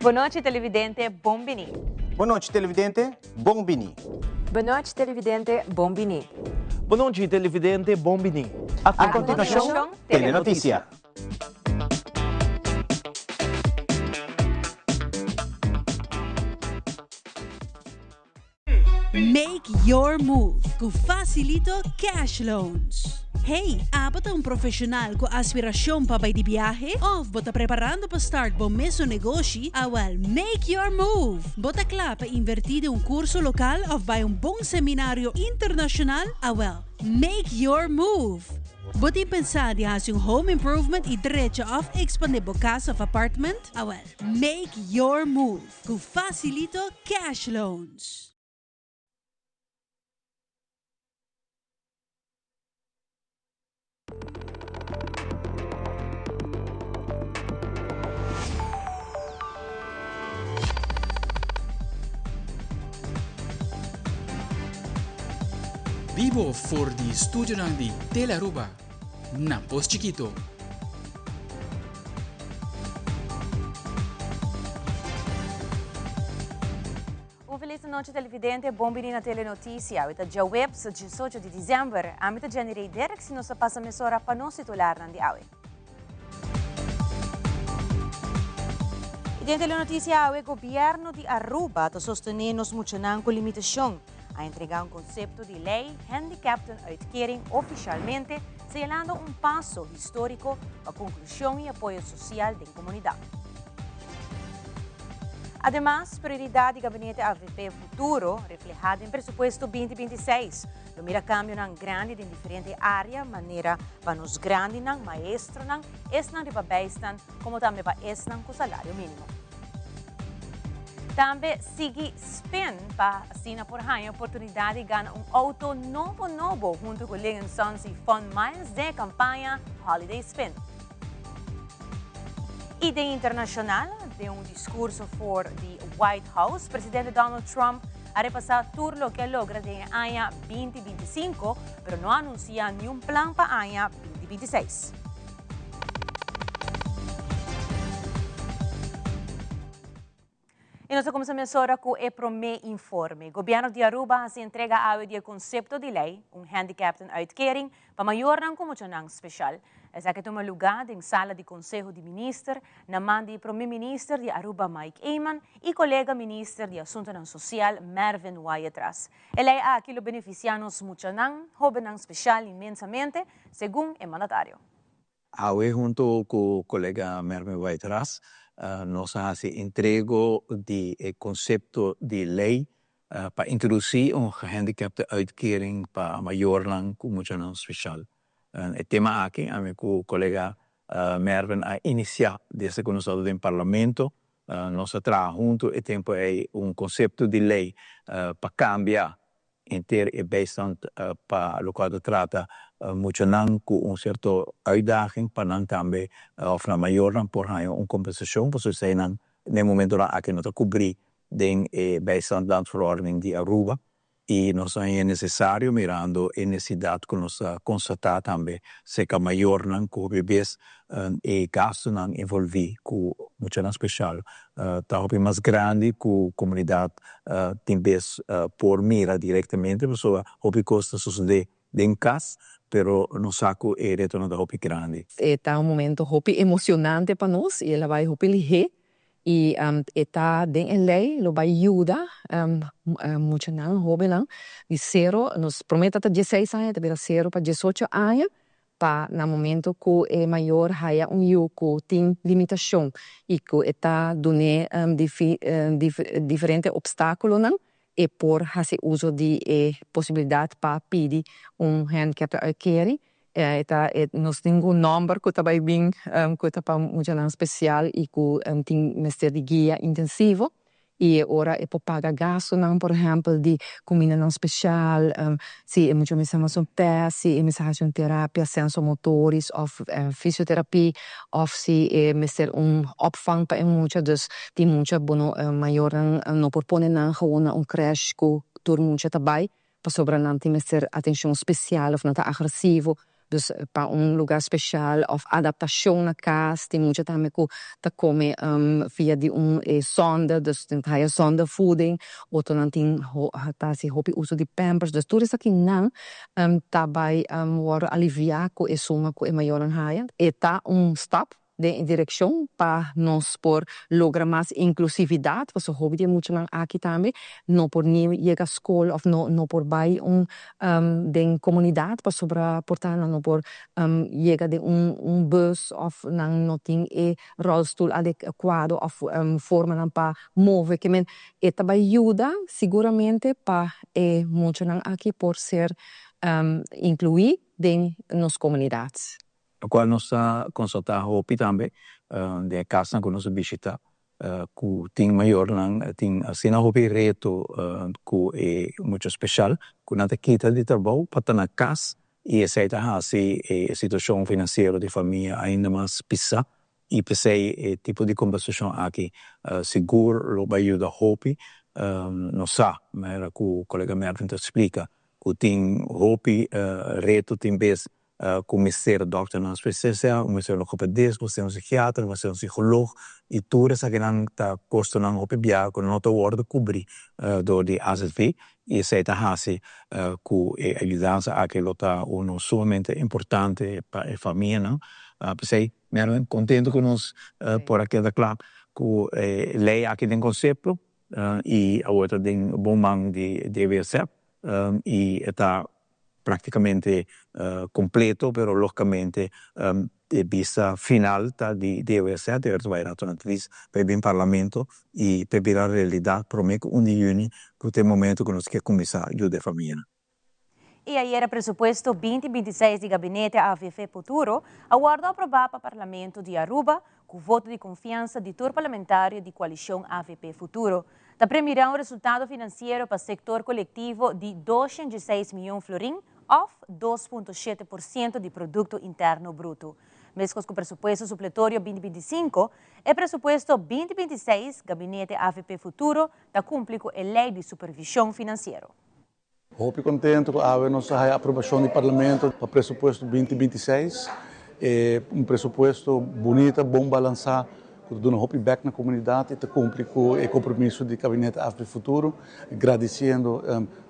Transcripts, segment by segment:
Bon nochi televidente, bon bini. Bon nochi televidente, bon bini. Bon nochi televidente, bon bini. Bon nochi televidente, bon bini. A continuacion, Telenoticia. Make your move ku Facilito Cash Loans. Hey, abo ta un profeshonal ku aspirashon pa bai di biahe? Òf bo ta preparando pa start bo mesun negoshi? Awèl, make your move! Bo ta kla pa invertí den un kurso lokal òf bai un bon seminario internashonal? Awèl, make your move! Bo tin pensá di hasi un home improvement i drecha òf ekspandé bo kas òf apartment? Awèl, make your move! Ku Facilito Cash Loans. Bibo for di studionan di Telearuba na Pos Chikito. Un feliz nochi televidente, bon bini na Telenoticia. Awe ta djaweps, 18 di december. Ami ta Jenny Rey Derks y nos ta pasa mesora pa nos titularnan di awe. Y den Telenoticia awe, Gobierno di Aruba ta sostene nos muchanan cu limitacion. A entrega un concepto di ley handicaptenuitkering oficialmente, señalando un paso historico pa conclusion y apoyo social den comunidad. Ademas, prioridad di Gabinete avp Futuro, refleha den presupuesto 2026, lo mira cambionan grandi den diferente area manera pa nos grandinan, maestronan, esnan riba bijstand, como tambe pa esnan cu salario minimo. Tambe sigui spin pa asina por haña oportunidad di gana un auto nobo nobo hunto cu Ling Sons y Fun Miles den e campaña Holiday Spin. Y den internacional, den un discurso for di White House, presidente Donald Trump a repasa tur loke a logra den e aña 2025, pero no a anuncia niun plan pa aña 2026. Y nos ta cuminsa mesora cu e prome informe. Gobierno di Aruba haci entrega awe di e concepto di ley, un handicaptenuitkering, pa mayornan cu muchanan special. Esaki tuma luga den sala di Conseho di Minister, na man di Prome Minister di Aruba Mike Eman y colega Minister di Asuntonan Social Mervin Wyatt-Ras. E ley aki lo beneficia nos muchanan, hobennan special inmensamente, segun e mandatario. Awe hunto cu colega Mervin Wyatt-Ras nos a haci entrego di e concepto di ley pa introduci un gehandicapte uitkering pa mayornan cu muchanan special. E tema aki ami cu colega Mervin a inicia desde cu nos tabata den Parlamento. Nos a traha hunto e tempo ey un concepto di ley pa cambia Henter e bijstand pa locual ta trata muchanan cu un cierto uitdaging pa nan tambe of nan mayornan por haña un compensacion pasobra eseinan den momentonan aki no ta cubri den e bijstand landsverordening di Aruba y nos a haña necesario mirando e necesidad cu nos a constata tambe cerca mayornan cu hopi bes e gastonan envolvi cu muchanan special ta hopi mas grandi cu comunidad tin bes por mira directamente pasobra hopi cos ta sosode den cas pero nos sa cu e retonan ta hopi grandi. E ta un momento hopi emocionante pa nos y el a bay hopi lihe y e ta den e ley lo bay yuda muchanan, hobennan di cero, nos prome ta ta dieseis aña ta bira cero pa diesocho aña pa na momento ku e mayor haya un yu ku tin limitashon i ku e ta dun'é diferente opstákulonan, e por hasi uso di e posibilidat pa pidi un handicaptenuitkering. E ta nos tin un nòmber ku ta bai bin ku ta pa muchanan spesial i ku tin mester di guia intensivo. I e ora e por paga gastunan, por ehèmpel di kumindanan speshal, si e mucha mester hasi un tèst, si e mester hasi un terapia sensomotoris òf fisioterapia, òf si e mester un opvang pa e mucha. Dus tin mucha bo no mayornan no por pone nan gewoon na un krèsh ku tur mucha ta bai, pasobra nan tin mester atenshon spesial òf nan ta agresivo. Dus pa un lugar special of adaptacion na cas, tin mucha tambe cu ta come via di un sonde, dus tin haya sondevoeding, otronan tin ta haci hopi uso di pampers, dus tur esakinan ta bay wordo alivia cu e suma cu e mayornan haya. E ta un stap den direccion pa nos por logra mas inclusividad, pasobra hopi di e muchanan aki tambe no por ni yega scol of no por bay un den comunidad, pasobra por ta nan no por yega den un bus of nan no tin e rolstoel adecuado of formanan pa move. Ke men e ta bay yuda siguramente pa e muchanan aki por ser inclui den nos comunidad. Locual nos a constata hopi tambe den e casnan cu nos a bishita, cu tin mayornan tin asina hopi reto cu e mucha special cu nan ta kita di trabou pa ta na cas y esey ta haci e situacion financiero di famia ainda mas pisa y p'esey e tipo di compensacion aki sigur lo bay yuda hopi. Nos sa manera cu colega Mervin ta splica cu tin hopi reto tin bes cu mester dokternan specialisá, cu mester logopedist, cu mester un psikiater, cu mester un psicoloog y tur esakinan ta costonan hopi bia cu no ta wordo cubri door di AZV y esey ta haci cu e ayudansa aki lo ta uno sumamente importante pa e famianan. P'esey Merwin contento cu nos por a keda cla cu e ley aki den concepto y awor ta den bon man di DWZ y e ta practicamente completo, pero logicamente e bista final ta di DWZ, e ta bay Raad van Advies pa bin Parlamento y pa bira realidad prome cu 1 di juni, cu ta e momento cu nos kier cuminsa yuda e famianan. Y ayera presupuesto 2026 di Gabinete AVP Futuro a wordo aproba pa Parlamento di Aruba cu voto di confiansa di tur parlamentario di coalicion AVP Futuro. Ta premira un resultado financiero pa sector colectivo di 206 miyon florin of 2.7% di Producto Interno Bruto. Mescos cu presupuesto supletorio 2025, e presupuesto 2026 Gabinete AVP Futuro ta cumpli cu e ley di supervision financiero. Hopi contento cu awe nos a haya aprobacion di Parlamento pa presupuesto 2026. E un presupuesto bunita, bon balansa, cu ta duna hopi bek na comunidad y ta cumpli cu e compromiso di Gabinete AVP Futuro. Gradiciendo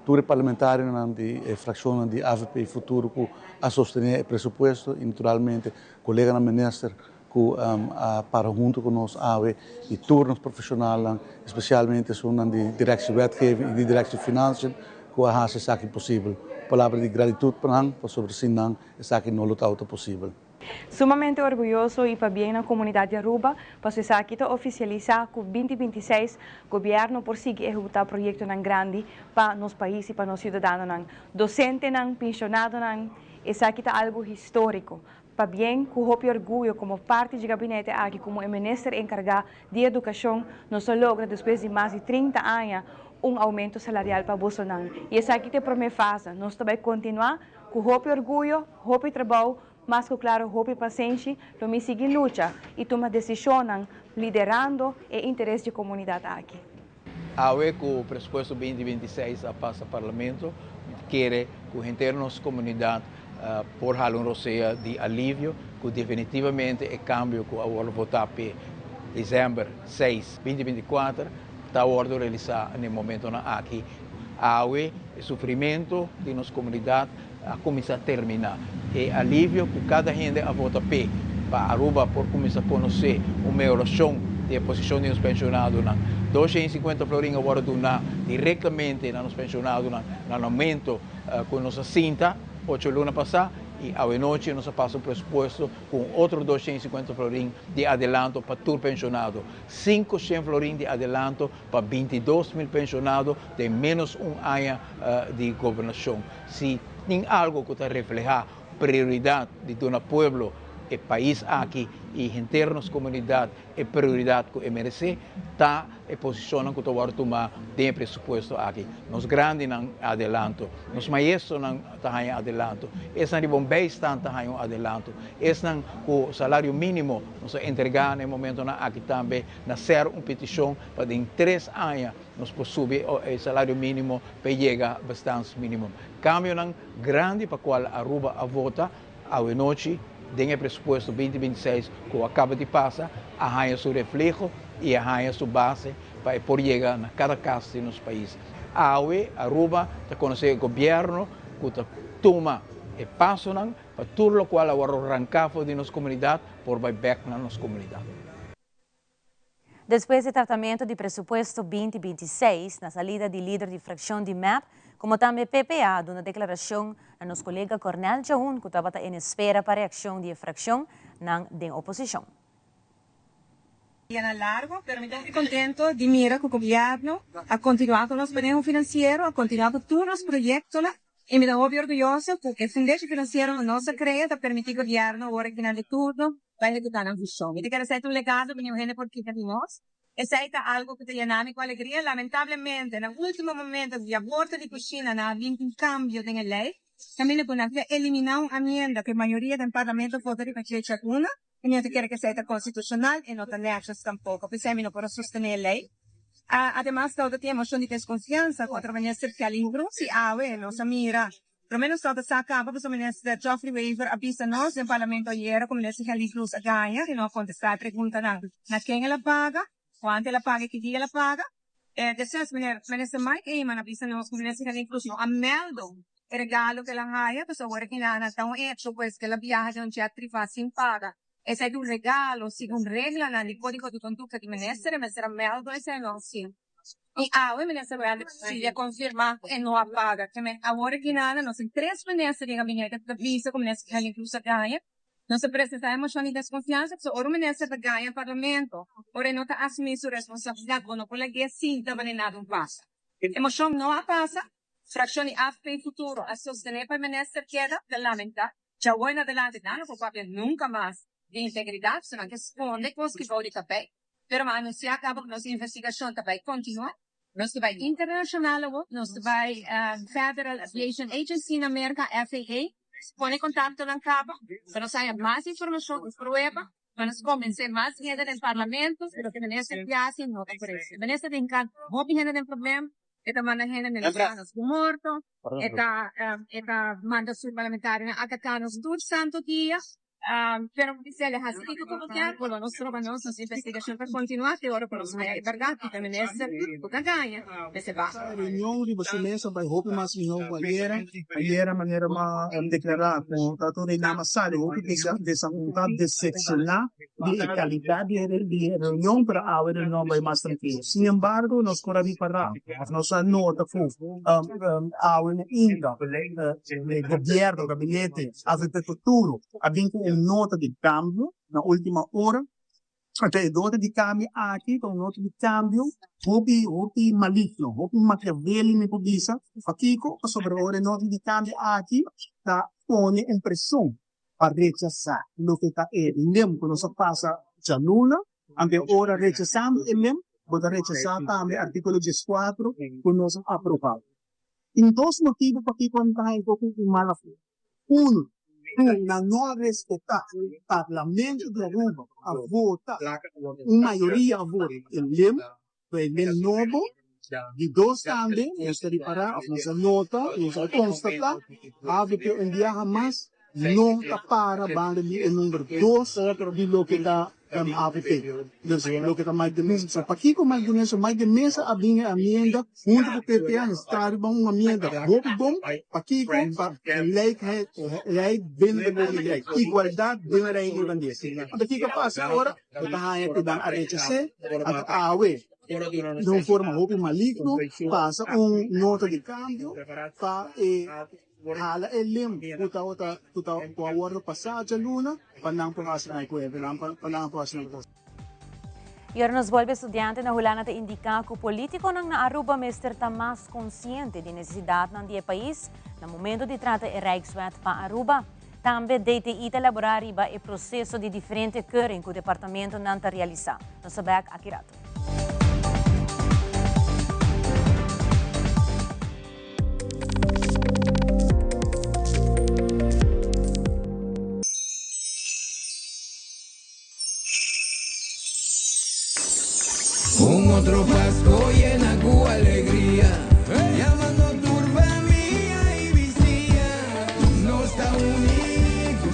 tur e parlamentarionan di e fraccionnan di AVP Futuro cu a sostene e presupuesto y naturalmente coleganan minister cu a para hunto cu nos awe y tur nos profesionalnan, especialmente esunnan di Directie Wetgeving y di Directie Financiën cu a haci esaki posibel. Palabra di gratitud pa nan, pasobra sin nan esaki no lo tabata posibel. Sumamente orguyoso y pabien na comunidad di Aruba, paso esaki ta oficialisa cu 2026 gobierno por sigui ehecuta proyectonan grandi pa nos pais y pa nos ciudadanonan. Docentenan, pensionadonan, esaki ta algo historico. Pabien cu hopi orguyo como parti di gabinete aki, como e minister encarga di educacion, nos a logra despues di mas di 30 aña un aumento salarial pa bosonan. Y esaki ta e prome fase. Nos ta bay continua cu hopi orguyo, hopi trabou, mas cu claro hopi pasenshi, lo mi sigui lucha y tuma decisionnan liderando e interes di comunidad aki. Awe cu presupuesto 2026 a pasa Parlamento, mi ta kere cu henter nos comunidad por hala un rosea di alivio cu definitivamente e cambio cu a wordo vota p'e december 6, 2024 ta wordo realisa na e momentonan aki. Awe e sufrimento di nos comunidad a cuminsa termina. E alivio cu cada hende a vota p'e pa Aruba por cuminsa conoce un mehoracion di e posicion di nos pensionadonan. 250 florin a wordo duna directamente na nos pensionadonan na momento cu nos a sinta 8 luna pasa y awe nochi nos a pasa un presupuesto cu otro 250 florin di adelanto pa tur pensionado. 500 florin di adelanto pa 22 mil pensionado den menos un aña di gobernacion. Si tin algo cu ta refleha prioridad di duna pueblo e pais aki y henter nos comunidad e prioridad cu e merece, ta e posicion cu ta wordo tuma den presupuesto aki. Nos grandinan adelanto, nos maestronan ta haya adelanto, esnan riba un bijstand ta haya un adelanto, esnan cu salario minimo nos a entrega na momentonan aki tambe na ser un peticion pa den 3 aña nos por subi e salario minimo pa yega bestaansminimum. Cambionan grandi pa cual Aruba a vota. Awe nochi, den e presupuesto 2026 ku a kaba di pasa, a haña su refleho i a haña su base pa e por yega na kada kas di nos pais. Awe Aruba ta konosé e gobièrnu ku ta tuma e pasonan pa tur lokual a wòrdu ranká for di nos komunidat por bai bèk na nos komunidat. Despues di tratamentu di presupuesto 2026, na salida di lider di frakshon di mep, komo tambe PPA a duna deklarashon na nos kolega Cornel Djaun ku tabata en espera pa reakshon di e frakshon nan den oposishon. Dianan largo, pero mi ta hopi contento di mira cu gobierno a continua cu nos maneho financiero, a continua cu tur nos proyectonan y mi ta hopi orguyoso cu e fundeshi financiero cu nos a crea ta permiti gobierno awor aki final di turno pa ehecuta nan vision. Mi ta kere esey ta un legado cu niun hende por kita di nos. Esey ta algo cu ta yena mi cu alegria. Lamentablemente, na ultimo momento di aborto di cushina nan a bin cu un cambio den e ley, caminda cu nan a elimina un amienda cu e mayoria den parlamento vota riba dje djaguna. Mi no ta kere ku esei ta konstitushonal i no ta nètjes tampoko. P'esei mi no por a sostené e lei. Ademas tabata tin e moshon di deskonfiansa kontra Minister Kelly Cruz i awe nos a mira promé nos tabata sa kaba pasobra Minister Geoffrey Wever a bisa nos den Parlamento ayera ku Minister Kelly Cruz a gaña i no a kontestá e preguntanan na ken el a paga, kuantu el a paga i ki dia el a paga. Despues Minister Mike Eman a bisa nos ku Minister Kelly Cruz no a mèldu e regalo ku el a haya, pues awor aki nan ta un hecho pues ku el a biaha den un jet privá sin paga. Esei ta un regalo segun reglanan di kódigo di kondukta di minister, e mester a mèldu esei no si. I awe Minister Wendrick Cecilia a konfirmá ku e no a paga. Keme awor aki nan nos tin tres minister den gabinete ku ta bisa ku Minister Kelly Cruz a gaña. Nos a presentá e moshon di deskonfiansa pasobra ora un minister ta gaña parlamento, ora e no ta asumí su responsabilidat, bo no por lag'é sinta manera nada un pasa. E moshon no a pasa. Frakshon di avp Futuro a sostené pa e minister keda, ta lamentá. Djawoy na adelante nan no por papia nunka mas di integridat, pasobra nan ke skonde kos ki bou di tapei. Pero mi a anunsiá kaba ku nos investigashon ta bai kontinuá. Nos ta bai internashonal awor, nos ta bai Federal Aviation Agency na Merka, FAA, pone kontaktonan kaba pa nos haña mas informashon i prueba pa nos kombensé mas hende den parlamento ku loke minister di hasi no ta korekto. Minister ta hinka hopi hende den problema, e ta manda hende menasá nos ku morto, e ta e ta manda su parlamentarionan ataká nos tur santo dia. Pero Gisele hasi kiko ku bo kier, bo lo no stroba nos, nos investigashon ta kontinuá te ora ku nos haña e bèrdat ku ta minister ku ta gaña mester baha. E reunion riba su mesa bai hopi mas mihó ku ayera. Ayera manera m'a deklará ku ta tur e nama sali hopi desapuntá, desepshoná di e kalidat di e reunion, pero awe e reunion bai mas trankilo. Sin embargo nos por a ripará òf nos a nota ku awe no inda e gobièrnu, gabinete, avp Futuro a bin ku un nota di kambio na última ora. Anto e nota di kambio aki ta un nota di kambio hopi hopi maligno, hopi machiavelli mi por bisa. Pakiko? Pasobra ora e nota di kambio aki ta pone un preshon pa rechasá loke ta e lem ku nos a pasa djaluna. Anto e ora rechasando e lem, bo ta rechasá tambe artíkulo 14 ku nos a aprobá. Tin dos motibu pakiko nan ta haña ku un mala fe. Uno, ku nan no a respetá Parlamento di Aruba a vota, un mayoria a vota e lem, ku e lem nobo. Di dos tambe nos ta ripará òf nos a nota, nos a konstatá, avp un biaha mas no ta para banda di e number dos di loke ta avp. Dus loke ta Mike de Meza. So pakiko Mike de Meza? Mike de Meza a bin e amienda hunto ku PPA, nos traha riba un amienda hopi bon, pakiko? Pa gelijkheid binnen de komunidat, igualdat den Reino Hulandes. Anto kiko a pasa ora? Bo ta haña ku nan a rechas'é, anto awe den un forma hopi maligno pasa un nota di kambio pa e hala e lim ku tabata ku ta ku a wòrdu pasá djaluna pa nan por hasi nan kuenta nan pa nan por hasi nan kos. Y ora nos bolbe studiante na Hulanda ta indica cu politiconan na Aruba mester ta mas consciente di necesidadnan di e pais na momento di trata e Rijkswet pa Aruba. Tambe DTI ta elabora riba e proceso di diferente keuring cu departamentonan ta realisa. Nos ta bek aki rato. Un otro Pasco yena cu alegria, Yamando tur famia y bisiña. Nos ta uni cu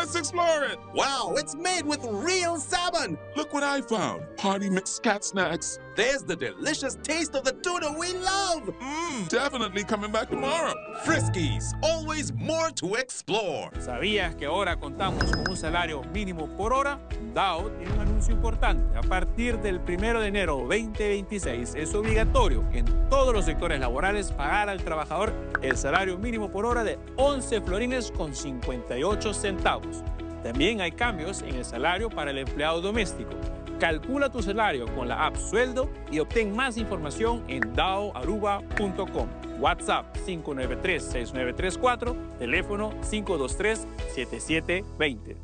Let's explore it. Wow, it's made with real salmon. Look what I found. Party mix cat snacks. There's the delicious taste of the tuna we love. Mmm, definitely coming back tomorrow. Friskies, always more to explore. ¿Sabías que ahora contamos con un salario mínimo por hora? DAO tiene un anuncio importante. A partir del 1 de enero 2026 es obligatorio en todos los sectores laborales pagar al trabajador el salario mínimo por hora de 11 florines con 58 centavos. También hay cambios en el salario para el empleado doméstico. Calcula tu salario con la app Sueldo y obtén más información en daoaruba.com. WhatsApp 593-6934, teléfono 523-7720.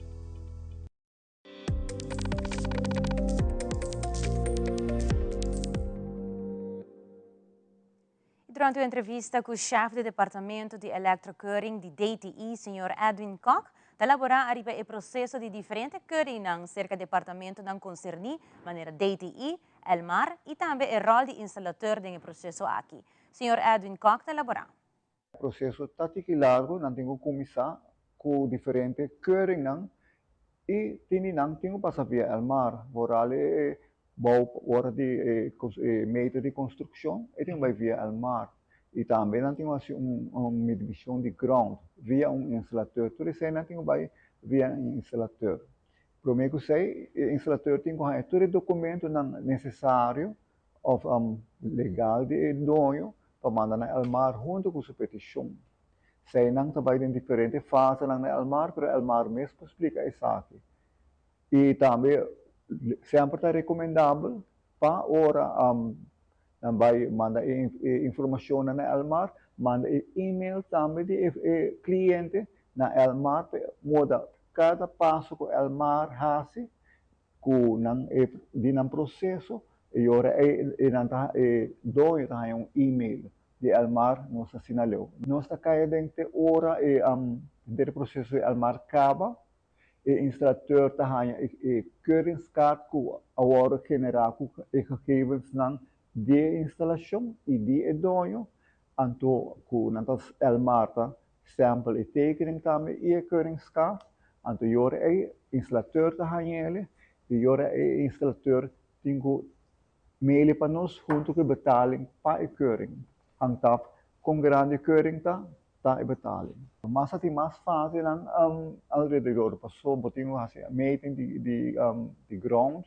Durante un entrevista cu chef di departamento di Elektrokeuring di DTI, señor Edwin Kok, ta elabora ariba e proceso di diferente keuringnan cerca departamentonan concerni, manera DTI, Elmar y tambe e rol di instalateur den e proceso aki. Señor Edwin Kok ta elabora. Proceso ta tiki largo, nan tin cu cuminsa cu diferente keuringnan y tin di nan tin cu pasa via Elmar, vooral e bou ora di e meter di construccion e tin cu bay via Elmar y tambe nan tin cu haci un midicion di ground via un instalateur, tur esey nan tin cu bay via un instalateur. Prome cu esey e instalateur tin cu haya tur e documentonan necesario of legal di e doño pa manda na Elmar hunto cu su peticion. Eseinan ta bay den diferente fasenan na Elmar, pero Elmar mes por splica esaki. Y tambe semper ta recomendabel pa ora nan bay manda e informacionnan na Elmar, manda e email tambe di e cliente na Elmar pa moda cada paso cu Elmar haci Ku nan e di nan proseso e ora ei e nan ta e doño ta haña un email di Elmar nos ta asina leu. Nos ta kai aden te ora e henter e proseso di Elmar kaba, e instalateur ta haña e e keuringskaart ku a wòrdu generá ku e gegevensnan di e instalashon i di e doño, anto ku nan ta Elmar ta Stempel e tekening tambe i e keuringskaart. Anto e ora ei instalateur ta hañ'ele i e ora ei e instalateur tin ku mail'e pa nos huntu ku e betaling pa e keuring. Hangt af kon grandi e keuring ta, ta e betaling. Mas a tin mas fasenan alrededor paso bo tin ku hasi meting di grond,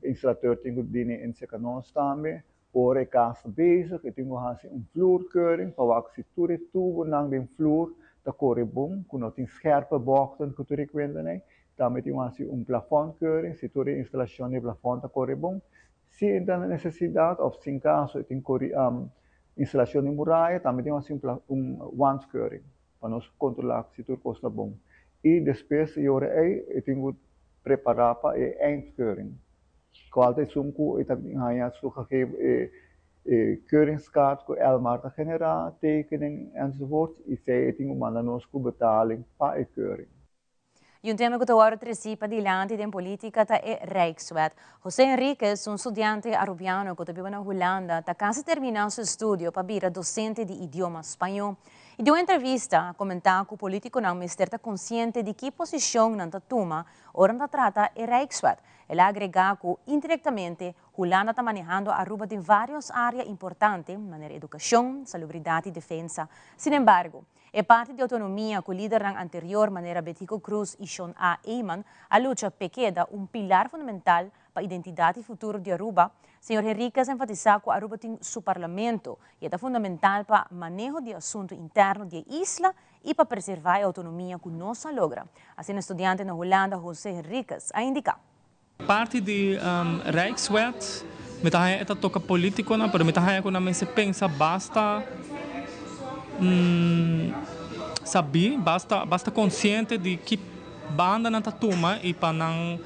e instalateur tin ku bini en seka nos tambe. Ora e kas ta bezig e tin ku hasi un vloerkeuring pa wak si tur e tubonan den vloer ta kore bon, ku no tin scherpe bochten ku tur e kuenta nei. Tambe tin ku hasi un plafondkeuring si tur e instalashon di e plafond ta kore bon. Si e ta nesesidat òf sin kaso e tin kore instalashon di muraya tambe tin ku hasi un wandkeuring pa nos kontrolá si tur kos ta bon. I despues e ora ei e tin ku prepará pa e eindkeuring. Cual ta esun cu e ta bin haña su gegeven e e keuringskaart cu Elmar ta genera, tekening enzovoorts y zij e tin cu manda nos cu betaling pa e keuring. Y un tema cu ta worde treci padilanti den politica ta e Rijkswet. José Henriquez, un studiante Arubiano cu ta biba na Hulanda, ta casi termina su estudio pa bira docente di idioma Spaño. Y den un entrevista a comenta cu politiconan mester ta consciente di ki posicion nan ta tuma ora nan ta trata e Rijkswet. El a agregá ku indirektamente Hulanda ta manehando Aruba den vários área importante, manera edukashon, salubridat i defensa. Sinembargo, e parti di outonomia ku lidernan anterior manera Betico Croes i Shon A. Eman a lucha p'e keda un pilar fundamental pa identidat i futuro di Aruba, señor Henriquez a enfatisá ku Aruba tin su parlamento i e ta fundamental pa maneho di asuntu interno di e isla i pa preservá e outonomia ku nos a logra, asina studiante na Hulanda José Henriquez a indiká. Parti di Rijkswet, mi ta haña e ta toka politikonan, pero mi ta haña ku nan mester pensa basta sabí, basta basta konsiente di ki banda nan ta tuma i pa nan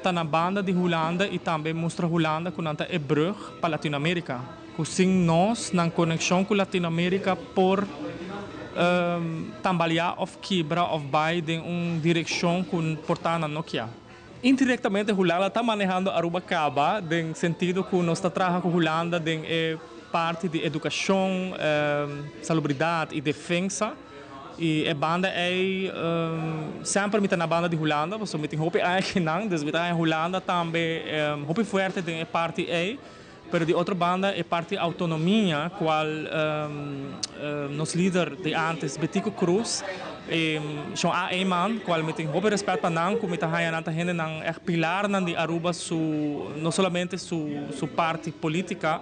ta na banda di Hulanda i tambe mustra Hulanda ku nan ta e brug pa Latinoamerika. Ku sin nos, nan konekshon ku Latinoamerika por tambaleá òf kibra òf bai den un direkshon ku por ta nan no kia. Indirektamente Hulanda ta manehando Aruba kaba den sentido ku nos ta traha ku Hulanda den e parti di edukashon, salubridat i defensa. Y e banda ey semper mi ta na banda di Hulanda, pasobra mi tin hopi aña akinan, dus mi ta haña Hulanda tambe hopi fuerte den e parti ey. Pero di otro banda e parti autonomia cual nos lider di antes Betico Croes y Shon A. Eman cual mi tin hopi respet pa nan cu mi ta haya nan ta hendenan echt pilarnan di Aruba su no solamente su su parti politica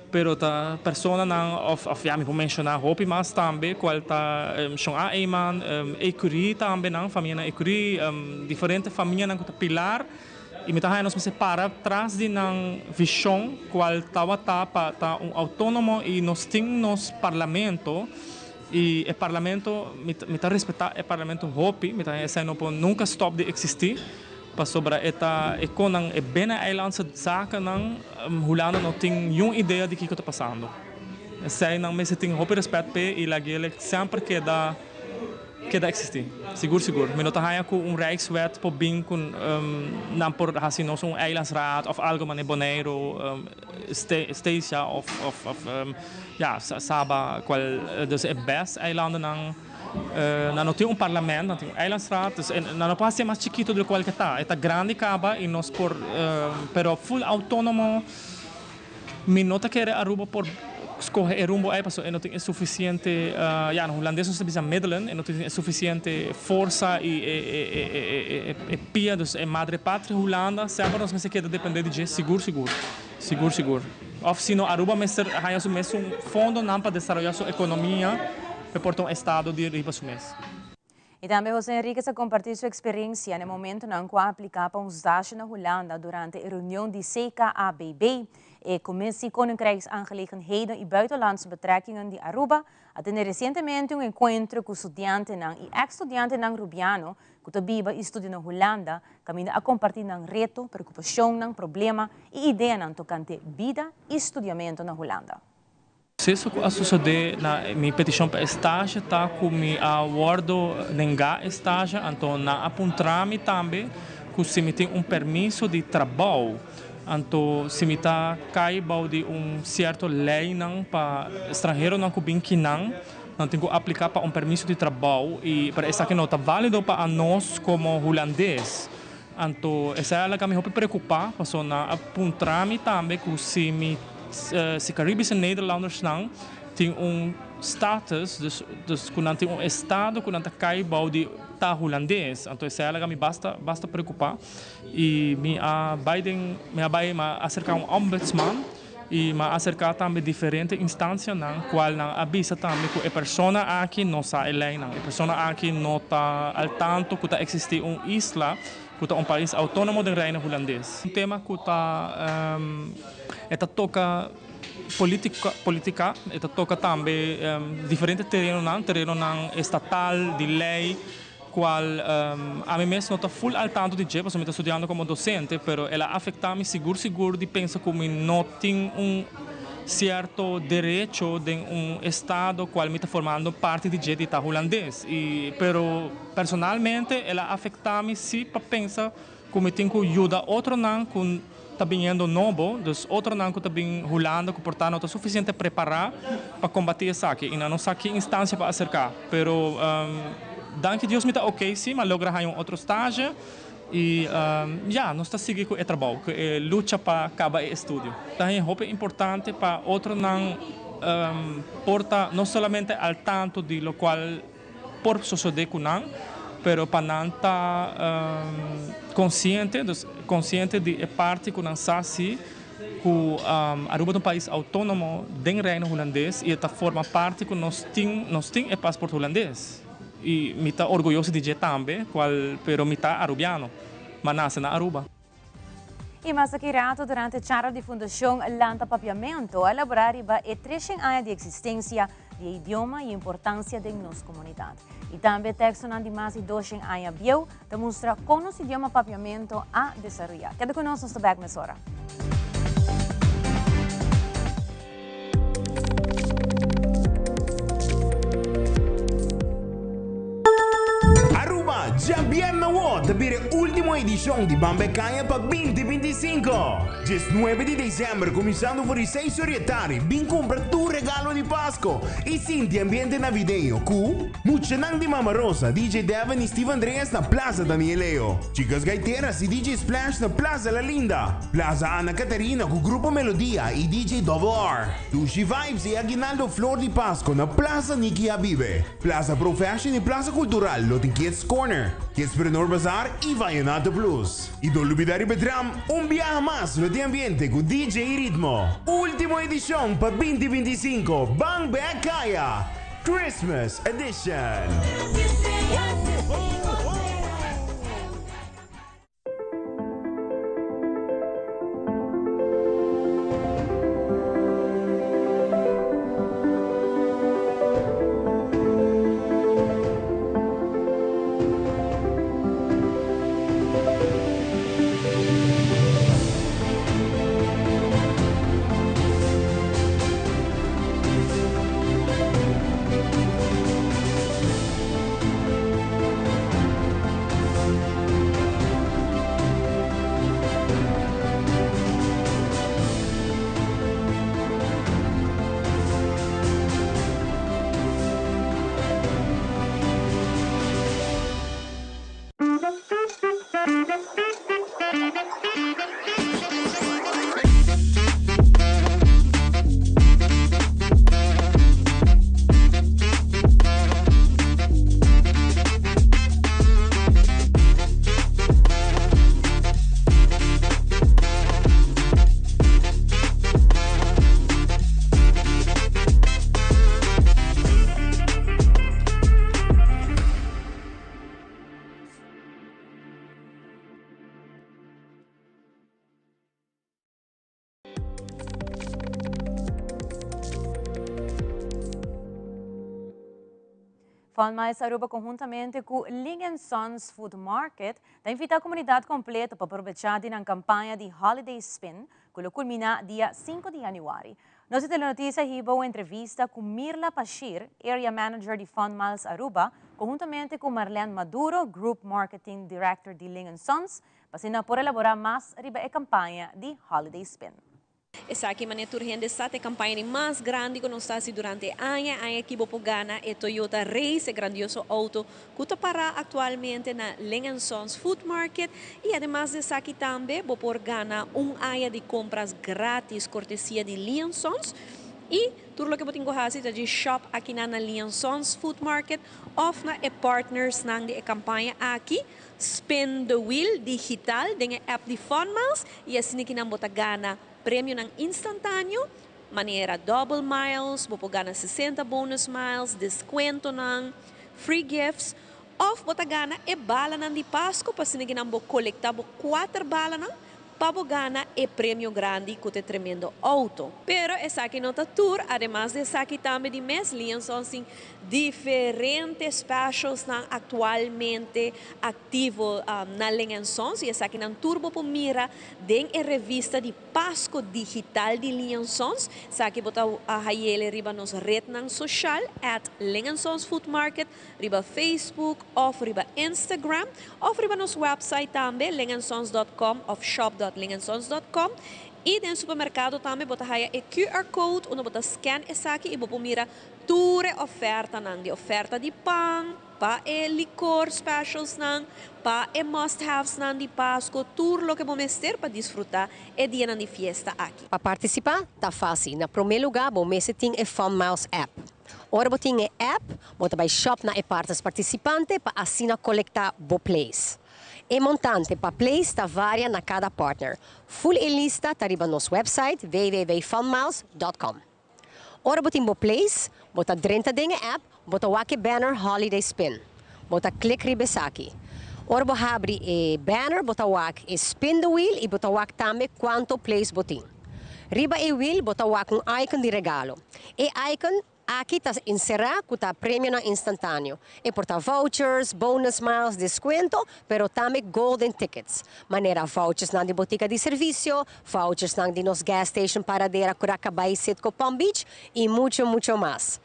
pero ta personanan of of ya mi por menciona hopi mas tambe cual ta Shon A. Eman, Ecury tambe nan famianan Ecury diferente famianan cu ta pilar. I mi ta haña nos mester para tras di nan vishon kual tabata pa ta un outónomo i nos tin nos parlamento i e parlamento mi mi ta respetá e parlamento hopi, mi ta haña esei no por nunka stòp di eksistí pasobra e ta e kon nan e binneneilandse zakennan Hulanda no tin niun idea di kiko ta pasando. Esei nan mester tin hopi rèspèt p'e i lag'el semper keda. Keda existi. Sigur sigur. Mi no ta haña cu un Rijkswet por bin cu nan por haci nos un eilandsraad of algo manera Boneiru, Statia of of ya Saba cual dus e best eilandennan nan no tin un parlament, nan tin un eilandsraad dus nan no por haci mas chikito di locual ke ta. E ta grandi caba y nos por pero full autonomo. Mi no ta kere Aruba por scoge e rumbo ey pasobra e no tin e suficiente, ya na Hulandes nos ta bisa middelen, e no tin e suficiente forsa y e pia, dus e madre patria Hulanda semper nos mester keda depende di dje sigur sigur, sigur sigur. Of sino Aruba mester haya su mesun fondonan pa desaroya su economia pa e por ta un estado di riba su mes. Y tambe José Henriquez a comparti su experiencia na e momentonan cu a aplica pa un stage na Hulanda durante e reunion di CKABB, e Commissie Koninkrijksaangelegenheden y Buitenlandse Betrekkingen di Aruba, a tene recientemente un encuentro cu studiantenan y ex-studiantenan Rubiano cu ta biba y studia na Hulanda, caminda a comparti nan reto, preocupacionnan, problema y ideanan tocante bida y studiamento na Hulanda. Proceso cu a sucede na mi peticion pa e stage ta cu mi a wordo nenga e stage, anto nan a puntra mi tambe cu si mi tin un permiso di trabou, anto si mi ta cay bou di un cierto leynan pa stranheronan cu bin kinan, nan tin cu aplica pa un permiso di trabou y pero esaki no ta valido pa anos como Hulandes. Anto esei a laga mi hopi preocupa pasobra nan a puntra mi tambe cu si mi si Caribische Nederlandersnan tin un status dus dus cu nan tin un estado cu nan ta cay bou di ta Hulandes. Anto esei a laga mi basta basta preocupa y mi a bay den mi a bay mi a acerca un ombudsman y mi a acerca tambe diferente instancianan cual nan a bisa tambe cu e persona aki no sa e leynan, e persona aki no ta al tanto cu ta existi un isla cu ta un pais autonomo den Reino Hulandes. Un tema cu ta e ta toca politica politica, e ta toca tambe diferente terenonan, terenonan estatal, di ley. Cual ami mes no ta full al tanto di dje pasobra mi ta studiando como docente, pero el a afecta mi sigur sigur di pensa cu mi no tin un cierto derecho den un estado cual mi ta formando parti di dje di ta Hulandes. Y pero personalmente el a afecta mi si pa pensa Ku mi tin ku yuda otronan ku ta biniendo nobo, dus otronan ku ta bin Hulanda ku por ta no ta sufisiente prepará pa kombatí esaki i nan no sa ki instansia pa aserká. Pero danki Dios mi ta oké si, mi a logra haña un otro stage i ya, nos ta sigui ku e trabou, ku e lucha pa kaba e estudio. Ta haña hopi importante pa otronan por ta no solamente al tanto di lokual por sosodé ku nan, pero pa nan ta konsiente, dus konsiente di e parti ku nan sa si ku Aruba ta un pais outónomo den Reino Hulandes i e ta forma parti ku nos tin, nos tin e pasport hulandes i mi ta orguyoso di dje tambe, kual pero mi ta arubiano, m'a nase na Aruba. Y mas aki rato durante charla di Fundacion Lanta Papiamento a elabora riba e treshen aña di existencia di e idioma y importancia den nos comunidad. Y tambe textonan di mas di doshen aña bieu ta mustra con nos idioma Papiamento a desaroya. Keda cu nos, nos ta bek mesora. Aruba, djabièrnè awor! Jackpot ta bira e ultimo edishon di Ban Bek Aña pa 2025. 19 di december kuminsando for di seis or di e tardi bin kumpra tur regalo di Pasko i sinti ambiente navideño ku Muchanan di Mama Rosa, DJ Devin i Steve Andreas na Plaza Daniel Leo, Chicas Gaiteras i DJ Splash na Plaza La Linda, Plaza Ana Catarina ku Grupo Melodia i DJ Double R, Dushi Vibes i Aguinaldo Flor di Pasko na Plaza Niki Habibe. Plaza Pro Fashion i Plaza Cultural lo tin Kids Corner, Kidspreneur Bazaar i Vallenato Plus. I no lubida riba e tram, un biaha mas lo tin ambiente ku DJ Ritmo. Ultimo edishon pa 2025, Ban Bek Kaya! Christmas Edition! Fun Miles Aruba conhuntamente cu Ling and Sons Food Market ta invita comunidad completo pa aprovecha di nan campaña di Holiday Spin cu lo culmina dia 5 di januari. Nos di Telenoticia hiba un entrevista cu Mirla Pashir, Area Manager di Fun Miles Aruba, conhuntamente cu Marlene Maduro, Group Marketing Director di Ling and Sons, pa asina por elabora mas riba e campaña di Holiday Spin. Esaki manera tur hende sa ta e campaña di mas grandi cu nos ta haci durante e aña. E aña aki bo por gana e Toyota Race, e grandioso auto cu ta para actualmente na Ling and Sons Food Market. Y ademas di esaki tambe bo por gana un aña di compras gratis cortesia di Ling and Sons. Y tur loke bo tin cu haci ta dje shop akinan na Ling and Sons Food Market of na e partnersnan di e campaña aki, Spin the Wheel digital den e app di Funmiles y asina kinan bo ta gana premionan instantaneo manera double miles, bo por gana 60 bonus miles, descuentonan, free gifts of bo ta gana e balanan di Pasco pa asina kinan bo colecta bo cuater balanan pa bo gana e premio grandi cu ta e tremendo auto. Pero esaki no ta tur, ademas di esaki tambe di mes Liansons tin diferente specialsnan actualmente activo na Liansons y esakinan tur bo por mira den e revista di Pasco Digital di Liansons. Esaki bo ta hayele riba nos rednan social at Liansons Food Market riba Facebook of riba Instagram of riba nos website tambe lingansons dot com of shop dot lingansons dot com y den supermercado tambe bo ta haya e QR code unda bo ta scan esaki y bo por mira tur e ofertanan di oferta di pan pa e licor specials nan pa e must haves nan di Pasco tur loke bo mester pa disfruta e dianan di fiesta aki. Pa participa ta facil, na prome lugar bo mester tin e Fun Miles app. Ora bo tin e app, bo ta bai shop na e partes partisipante pa asina kolektá bo place. E montante pa place ta varia na kada partner. Full e lista ta riba nos website www.funmiles dot com. Ora bo tin bo place, bo ta drenta den e app, bo ta wak e banner Holiday Spin. Bo ta klik riba esaki. Ora bo habri e banner bo ta wak e spin the wheel i bo ta wak tambe kuanto place bo tin. Riba e wheel bo ta wak un icon di regalo. E icon aki ta enserá ku ta premionan instantaneo. E por ta vouchers, bonus miles, deskuento, pero tambe golden tickets, manera vouchersnan di botika di servisio, vouchersnan di nos gas station Paradera, Curacabai, Citgo Palm Beach i mucho mucho mas.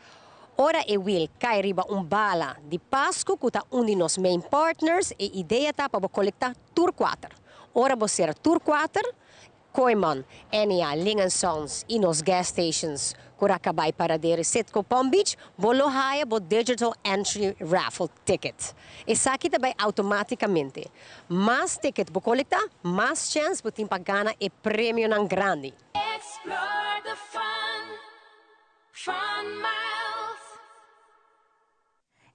Ora e wiel cay riba un bala di Pasco cu ta un di nos main partners, e idea ta pa bo colecta tur cuater. Ora bo cera tur cuater, Kooyman, Ennia, Ling Sons y nos gas stations, Curacabai, Paradera, Citgo, Palm Beach, bo lo haya bo digital entry raffle ticket. Esaki tambe automaticamente. Mas ticket bo colecta, mas chance bo tin pa gana e premionan grandi. Explore the fun, Fun Miles.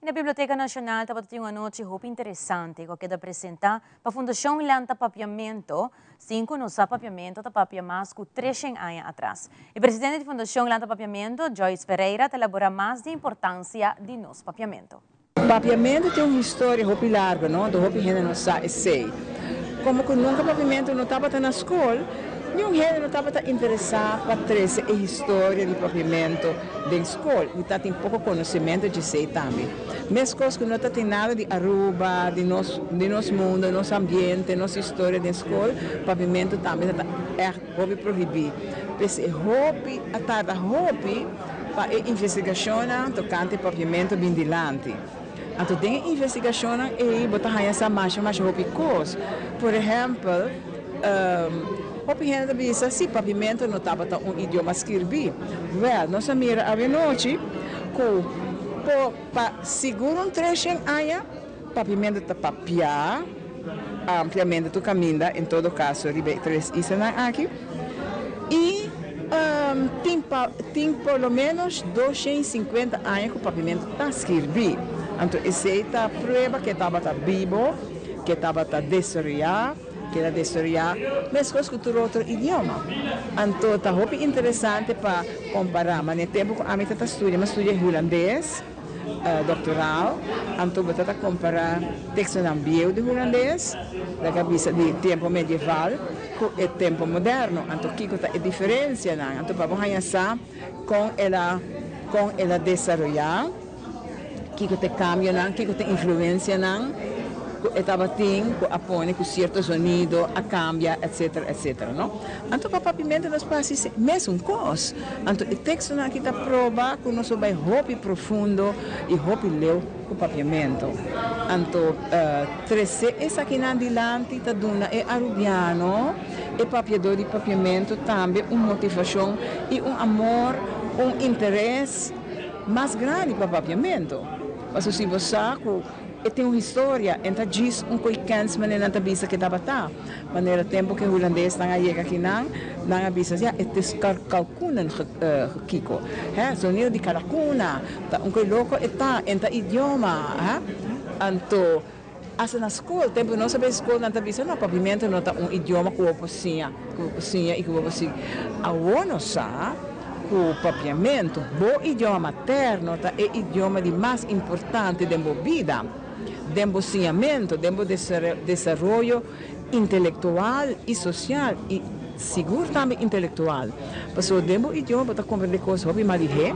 Na Biblioteca Nacional tabatin un anochi hopi interesante cu a keda presenta pa Fundacion Lanta Papiamento, sin cu nos Papiamento ta papia mas cu 300 aña atras. E presidente di Fundacion Lanta Papiamento, Joyce Pereira, ta elabora mas di importancia di nos Papiamento. Papiamento tin un historia hopi largo, no? Di hopi hende no sa esey. Como cu nunca papiamento no tabata na scol, ningun hende no tabata interesa pa trece e historia di papiamento den scol. Y tatin poco conocimento di esey tambe. Mescos cu no tatin nada di Aruba, di nos mundo, nos ambiente, nos historia den scol, papiamento tambe ta echt hopi prohibi. Pues hopi, a tarda hopi, pa e investigacion tocante papiamento bin dilanti. Anto, den investigacion e bo ta haya sa mas mas hopi cos. Por ehempel, hopi hende bisa si papiamento no tabata un idioma skirbi. Well, nos a mira anochi cu po pa sigur un 300 aña papiamento ta papia ampliamente tur caminda, en todo caso riba tres islanan aki y tin por lo menos 250 aña cu papiamento ta skirbi. Anto, esey ta prueba cu tabata bibo, cu tabata desaroya, cu el a desaroya mescos cu otro idioma. Anto, ta hopi interesante pa compara. Mas na tempo cu ami ta studia, m'a studia hulandes, doctoral, anto bo ta compara tekstonan bieu di hulandes, laga bisa di tempo medieval, cu e tempo moderno. Anto, kico ta e diferencianan? Anto, pa bo sa con el a desaroya, kico ta e cambionan, kico ta e influencianan, e tabatin, cu a pone cu cierto sonido a cambia, etc., etc., no? Anto, pa papiamento nos pasa mesun cos. Anto, e tekstonan aki ta proba cu nos a bay hopi profundo y hopi leu cu papiamento. Anto, trece esakinan dilanti ta duna e arubiano, e papiador di papiamento tambe un motivacion y un amor, un interes mas grandi pa papiamento. Mas si bo sa cu e tin un historia, anto djis un coi kens manera nan ta bisa cu tabata. Manera tempo cu hulandesnan a yega akinan, nan a bisa ja, het is kalkoenen gekiko. Hè, sonido di kalakuna, ta un coi loco e ta, e ta idioma, hè? Anto, hasta na scol, tempo nos a bay scol, nan ta bisa, no, papiamento no ta un idioma cu bo siña, cu bo siña y cu bo siña. Awor nos sa, cu papiamento, bo idioma materno, ta e idioma di mas importante den bo bida, den bo siñamento, den bo desaroyo intelectual y social y sigur tambe intelectual. Paso den bo idioma bo ta comprende cos hopi mas lihe,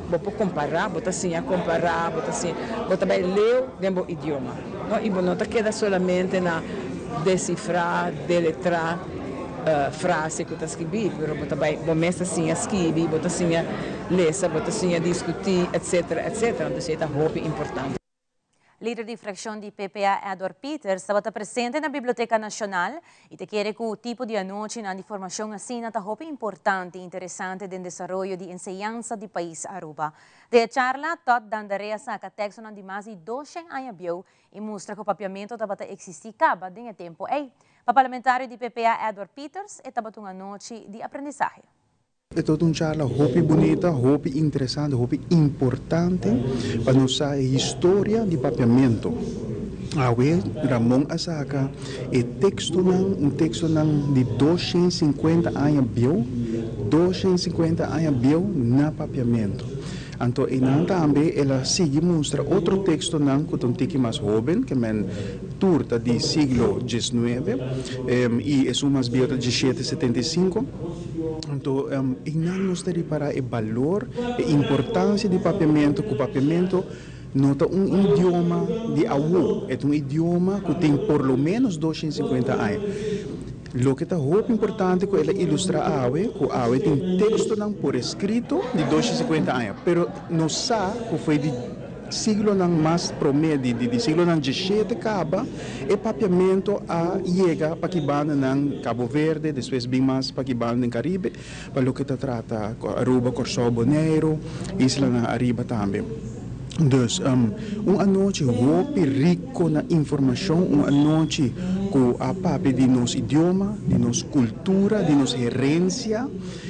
bo por compara, bo ta siña compara, bo ta siña, bo ta bay leu den bo idioma. No, y bo no ta keda solamente na descifra, deletra frase cu ta skirbi, pero bo ta bay, bo mes ta siña skirbi, bo ta siña lesa, bo ta siña discuti, etc., etc. Anto, ta hopi importante. Lider di fraccion di PPA, Edward Peters, tabata presente na Biblioteca Nacional y ta kere cu e tipo di anochi di formacion asina ta hopi importante y interesante den desaroyo di enseñansa di pais Aruba. Den e charla, Todd Dandarea a saca texto di mas di 200 aña bieu y mustra cu papiamento tabata existi caba den e tempo ey. Pa parlamentario di PPA, Edward Peters, tabata un anochi di aprendisahe. E ta un charla hopi bunita, hopi interesante, hopi importante pa nos historia di papiamento. Awe Ramon a saca e textonan, un textonan di 250 aña bieu, 250 aña bieu na papiamento. Anto, einan tambe el a sigui mustra otro textonan cu un tiki mas hoben, kiermen tur ta di siglo XIX, y esun mas bieu di 1775. Anto, einan nos ta ripara e balor, e importancia di papiamento, cu papiamento no ta un idioma di awo, e un idioma cu tin por lo menos 250 aña. Loke ta hopi importante ku el a ilustrá awe, ku awe tin tekstonan por eskrito di 250 aña, pero nos sa ku foi di siglonan mas promé, di di siglonan dieshete kaba, e papiamentu a yega pa ki bandanan Cabo Verde, despues bin mas pa ki banda den Karibe, pa loke ta trata Aruba, Kòrsou, Boneiru, islanan ariba tambe. Dus, un anochi hopi rico na informacion, un anochi cu a papia di nos idioma, di nos cultura, di nos herencia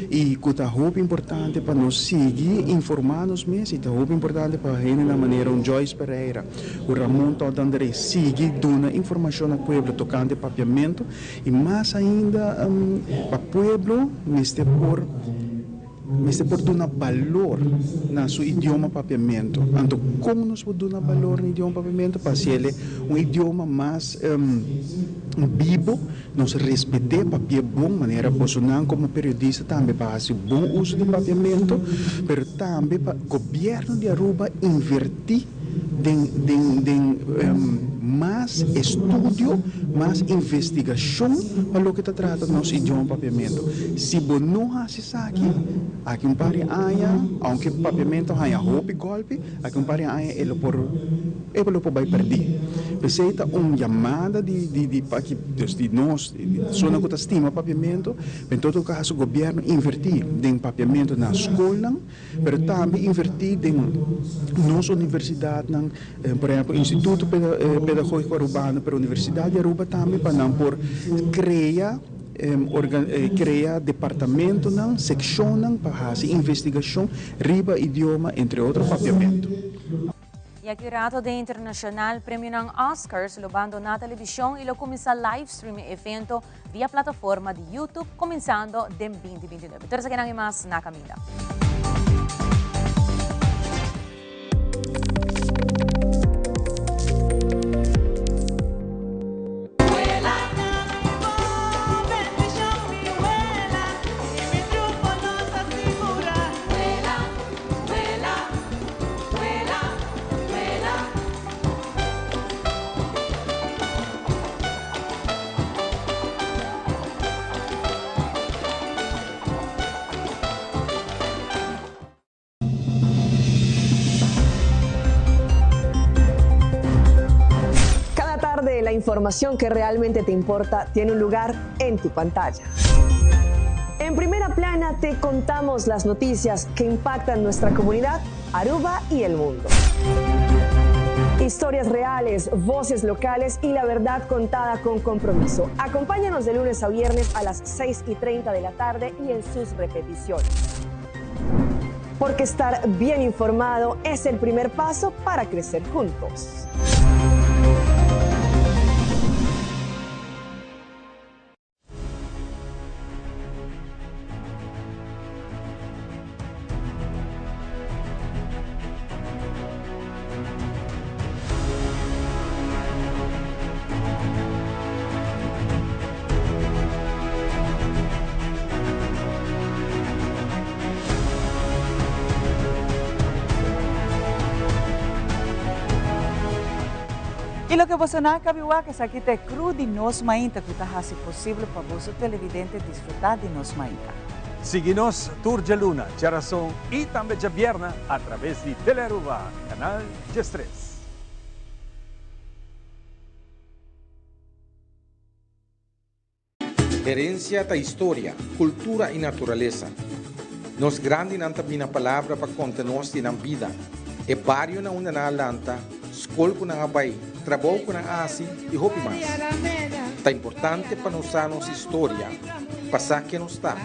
y cu ta hopi importante pa nos sigui informa nos mes y ta hopi importante pa hendenan manera un Joyce Pereira cu Ramon Todd André sigui duna informacion na pueblo tocante papiamento y mas ainda pa pueblo mester por Mester por duna balor na su idioma papiamentu. Anto kon nos por duna balor na idioma papiamentu? Pa hasiel un idioma mas bibo, nos respet'é, papi'é bon, manera bosonan komo periodista tambe pa hasi bon uso di papiamentu, pero tambe pa gobièrnu di Aruba invertí den den den mas estudio, mas investigashon pa loke ta trata nos idioma papiamentu. Si bo no hasi esaki, aki un par di aña, aunke papiamentu haña hopi gòlpi, aki un par di aña e lo por e lo por bai pèrdí. P'esei ta un yamada di di di paki dus di nos, di personanan ku ta stima papiamentu, pa en todo kaso gobièrnu invertí den papiamentu na skolnan, pero tambe invertí den nos universidatnan, por ehèmpel Instituto Pedagógiko Arubano, pero Universidat di Aruba tambe pa nan por krea krea departamentonan, sekshonnan pa hasi investigashon riba idioma, entre otro papiamentu. Y aki rato den internacional, premionan Oscars lo bandona television y lo cuminsa live stream e evento via plataforma di YouTube cuminsando den 2029. Tur esakinan y mas na caminda. Cada tarde la información que realmente te importa tiene un lugar en tu pantalla. En primera plana te contamos las noticias que impactan nuestra comunidad, Aruba y el mundo. Historias reales, voces locales y la verdad contada con compromiso. Acompáñanos de lunes a viernes a las 6 y 30 de la tarde y en sus repeticiones. Porque estar bien informado es el primer paso para crecer juntos. Y loke boso nan a cabi wak esaki ta e crew di Nos Mainta cu ta haci posibel pa boso televidente disfruta di Nos Mainta. Sigui nos tur djaluna, djarason y tambe djabierna a traves di Telearuba, Canal 13. Herencia ta historia, cultura y naturalesa. Nos grandinan ta bina palabra pa conta nos di nan bida, e bario na unda nan a lanta, scol cu nan a bay, trabou cu nan a haci y hopi mas. Ta importante pa nos sa nos historia, pa sa ken nos ta,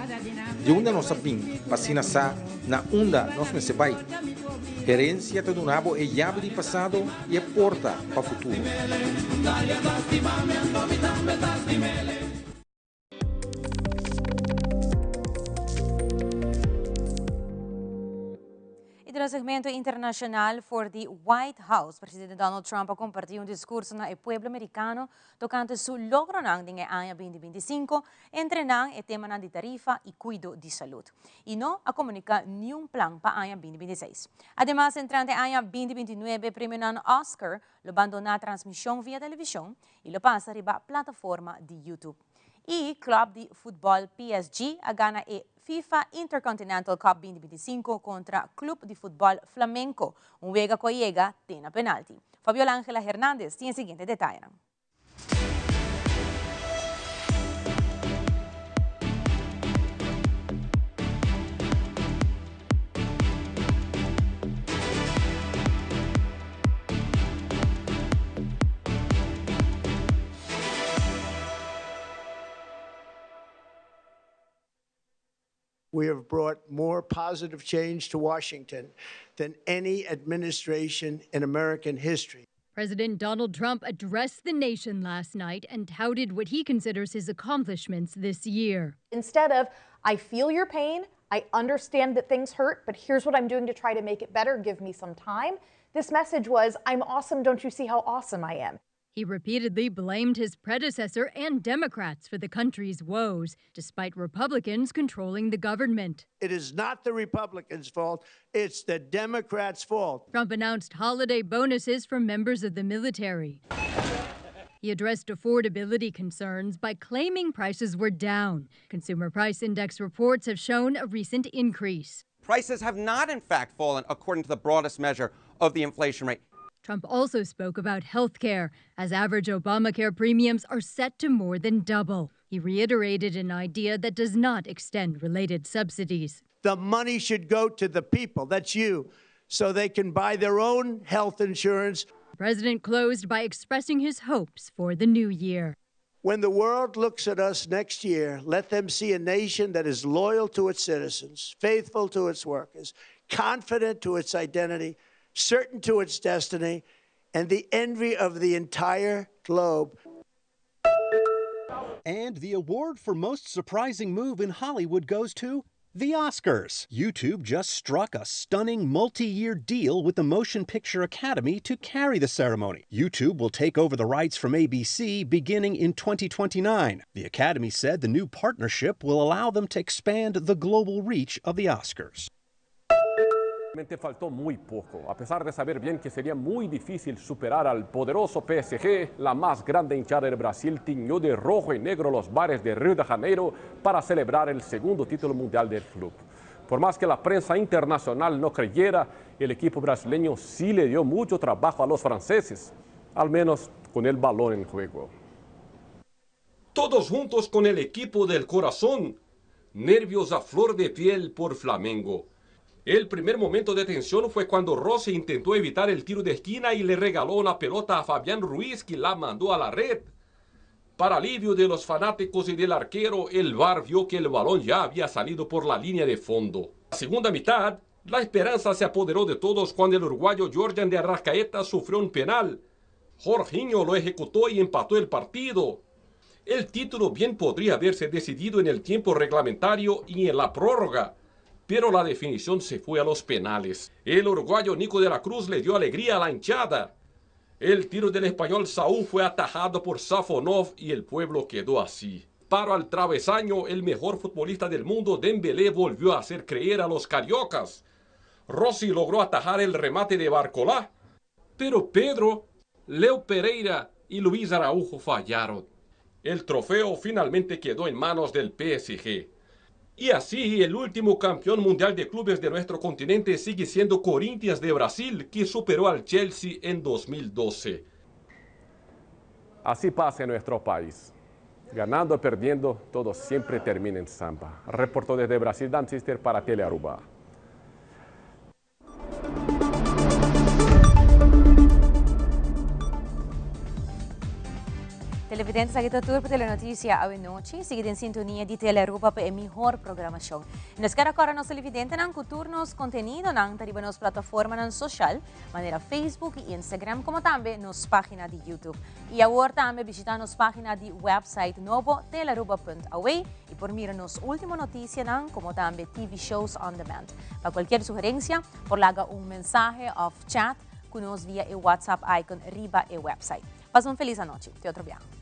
di unda nos a bin, pa asina sa na unda nos mester bay. Herencia ta duna bo e yabi di pasado y e porta pa futuro. Y den segmento internacional for di White House, presidente Donald Trump a comparti un discurso na e pueblo americano tocante su logronan den e aña 2025, entre nan e temanan di tarifa y cuido di salud. Y no a comunica niun plan pa aña 2026. Ademas, entrante aña 2029, premionan Oscar lo bandona transmision via television y lo pasa riba plataforma di YouTube. Y club di futbol PSG a gana e FIFA Intercontinental Cup 2025 contra club di futbol Flamenco, un wega cu a yega te na penalti. Fabiola Angela Hernandez tin e siguiente detayenan. We have brought more positive change to Washington than any administration in American history. President Donald Trump addressed the nation last night and touted what he considers his accomplishments this year. Instead of, I feel your pain, I understand that things hurt, but here's what I'm doing to try to make it better, give me some time. This message was, I'm awesome, don't you see how awesome I am? He repeatedly blamed his predecessor and Democrats for the country's woes, despite Republicans controlling the government. It is not the Republicans' fault, it's the Democrats' fault. Trump announced holiday bonuses for members of the military. He addressed affordability concerns by claiming prices were down. Consumer Price Index reports have shown a recent increase. Prices have not, in fact, fallen according to the broadest measure of the inflation rate. Trump also spoke about health care, as average Obamacare premiums are set to more than double. He reiterated an idea that does not extend related subsidies. The money should go to the people, that's you, so they can buy their own health insurance. The president closed by expressing his hopes for the new year. When the world looks at us next year, let them see a nation that is loyal to its citizens, faithful to its workers, confident to its identity, certain to its destiny, and the envy of the entire globe. And the award for most surprising move in Hollywood goes to the Oscars. YouTube just struck a stunning multi year deal with the Motion Picture Academy to carry the ceremony. YouTube will take over the rights from ABC beginning in 2029. The Academy said the new partnership will allow them to expand the global reach of the Oscars. Faltó muy poco. A pesar de saber bien que sería muy difícil superar al poderoso PSG, la más grande hinchada del Brasil tiñó de rojo y negro los bares de Río de Janeiro para celebrar el segundo título mundial del club. Por más que la prensa internacional no creyera, el equipo brasileño sí le dio mucho trabajo a los franceses, al menos con el balón en juego. Todos juntos con el equipo del corazón, nervios a flor de piel por Flamengo. El primer momento de tensión fue cuando Rossi intentó evitar el tiro de esquina y le regaló una pelota a Fabián Ruiz que la mandó a la red. Para alivio de los fanáticos y del arquero, el VAR vio que el balón ya había salido por la línea de fondo. La segunda mitad, la esperanza se apoderó de todos cuando el uruguayo Giorgian de Arrascaeta sufrió un penal. Jorginho lo ejecutó y empató el partido. El título bien podría haberse decidido en el tiempo reglamentario y en la prórroga, pero la definición se fue a los penales. El uruguayo Nico de la Cruz le dio alegría a la hinchada. El tiro del español Saúl fue atajado por Safonov y el pueblo quedó así. Paro al travesaño, el mejor futbolista del mundo, Dembélé, volvió a hacer creer a los cariocas. Rossi logró atajar el remate de Barcolá, pero Pedro, Leo Pereira y Luis Araujo fallaron. El trofeo finalmente quedó en manos del PSG. Y así, el último campeón mundial de clubes de nuestro continente sigue siendo Corinthians de Brasil, que superó al Chelsea en 2012. Así pasa en nuestro país. Ganando o perdiendo, todo siempre termina en samba. Reportó desde Brasil Dan Sister para Telearuba. Televidentes, aki ta tur pa Telenoticia awe nochi. Sigui den sintonia di Telearuba pa e mihor programacion. Nos kier acorda nos televidentenan cu tur nos contenidonan ta riba nos plataformanan social, manera Facebook y Instagram, como tambe nos pagina di YouTube. Y awor tambe bishita nos pagina di website nobo telearuba.awe y por mira nos ultimo noticianan, como tambe TV shows on demand. Pa cualkier sugerencia, por laga un mensahe of chat cu nos via e WhatsApp icon riba e website. Pasa un feliz anochi. Te otro biaha.